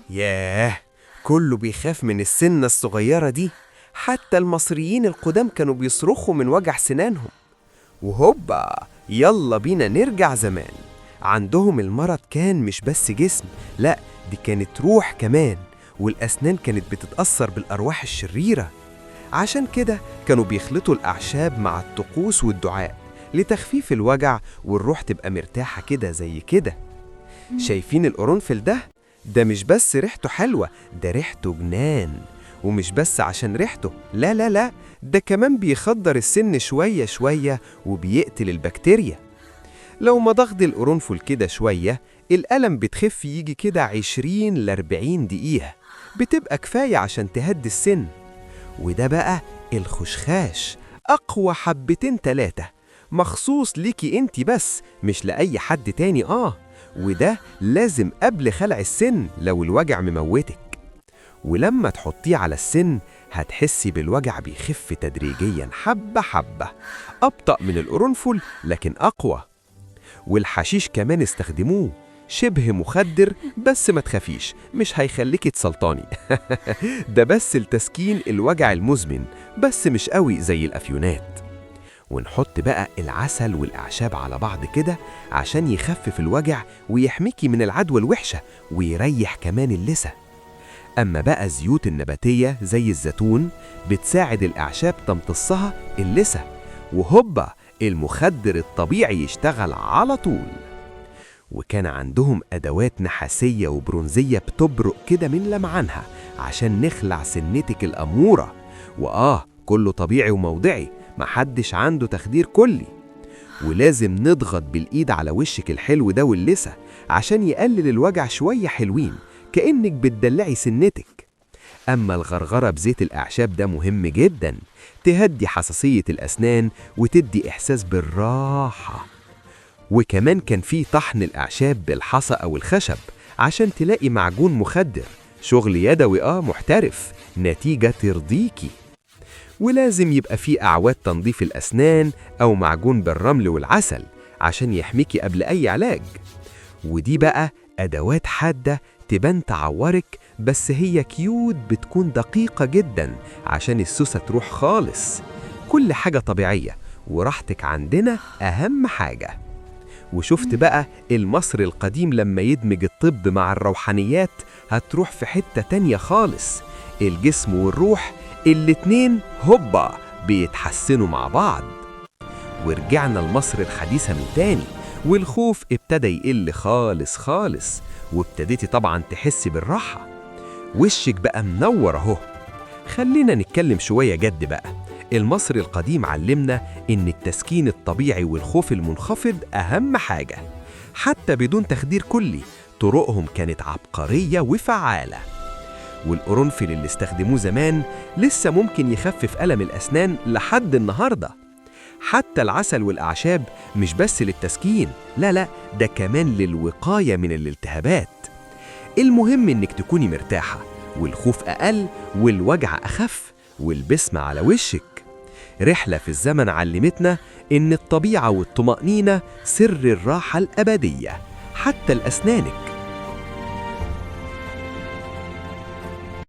ياه، كله بيخاف من السنة الصغيرة دي، حتى المصريين القدام كانوا بيصرخوا من وجع سنانهم. وهوبا، يلا بينا نرجع زمان. عندهم المرض كان مش بس جسم، لا دي كانت روح كمان، والأسنان كانت بتتأثر بالأرواح الشريرة. عشان كده كانوا بيخلطوا الأعشاب مع الطقوس والدعاء لتخفيف الوجع، والروح تبقى مرتاحة كده زي كده. شايفين القرنفل ده؟ ده مش بس ريحته حلوة، ده ريحته جنان. ومش بس عشان ريحته، لا لا لا، ده كمان بيخدر السن شوية شوية وبيقتل البكتيريا. لو مضغت القرنفل كده شوية، الألم بتخف يجي كده 20 ل 40 دقيقة، بتبقى كفاية عشان تهدي السن. وده بقى الخشخاش، أقوى حبتين تلاتة، مخصوص ليكي انتي بس، مش لأي حد تاني. وده لازم قبل خلع السن لو الوجع مموتك. ولما تحطيه على السن هتحسي بالوجع بيخف تدريجيا حبة حبة، أبطأ من القرنفل لكن أقوى. والحشيش كمان استخدموه، شبه مخدر، بس ما تخافيش مش هيخليكي تسلطاني. ده بس لتسكين الوجع المزمن، بس مش قوي زي الأفيونات. ونحط بقى العسل والأعشاب على بعض كده عشان يخفف الوجع ويحميكي من العدوى الوحشة ويريح كمان اللثة. أما بقى الزيوت النباتية زي الزيتون بتساعد الأعشاب تمتصها اللثة، وهوبا المخدر الطبيعي يشتغل على طول. وكان عندهم أدوات نحاسية وبرونزية بتبرق كده من لمعانها عشان نخلع سنتك الأمورة. وآه، كله طبيعي وموضعي، محدش عنده تخدير كلي. ولازم نضغط بالإيد على وشك الحلو ده واللثة عشان يقلل الوجع شوية حلوين، كأنك بتدلعي سنتك. أما الغرغرة بزيت الأعشاب ده مهم جدا، تهدي حساسية الأسنان وتدي إحساس بالراحة. وكمان كان في طحن الأعشاب بالحصى أو الخشب عشان تلاقي معجون مخدر، شغل يدوي محترف، نتيجة ترضيكي. ولازم يبقى في أعواد تنظيف الأسنان أو معجون بالرمل والعسل عشان يحميكي قبل أي علاج. ودي بقى أدوات حادة تبان تعورك، بس هي cute، بتكون دقيقة جدا عشان السوسة تروح خالص. كل حاجة طبيعية، وراحتك عندنا أهم حاجة. وشفت بقى المصري القديم لما يدمج الطب مع الروحانيات هتروح في حتة تانية خالص. الجسم والروح الاتنين هوبا بيتحسنوا مع بعض. ورجعنا لمصر الحديثة من تاني، والخوف ابتدى يقل خالص خالص، وابتديتي طبعا تحسي بالراحة، وشك بقى منور اهو. خلينا نتكلم شوية جد بقى. المصري القديم علمنا إن التسكين الطبيعي والخوف المنخفض أهم حاجة، حتى بدون تخدير كلي. طرقهم كانت عبقرية وفعالة. والقرنفل اللي استخدموه زمان لسه ممكن يخفف ألم الأسنان لحد النهاردة. حتى العسل والأعشاب مش بس للتسكين، لا لا، ده كمان للوقاية من الالتهابات. المهم إنك تكوني مرتاحة، والخوف أقل، والوجع أخف، والبسمة على وشك. رحلة في الزمن علمتنا إن الطبيعة والطمأنينة سر الراحة الأبدية حتى لأسنانك.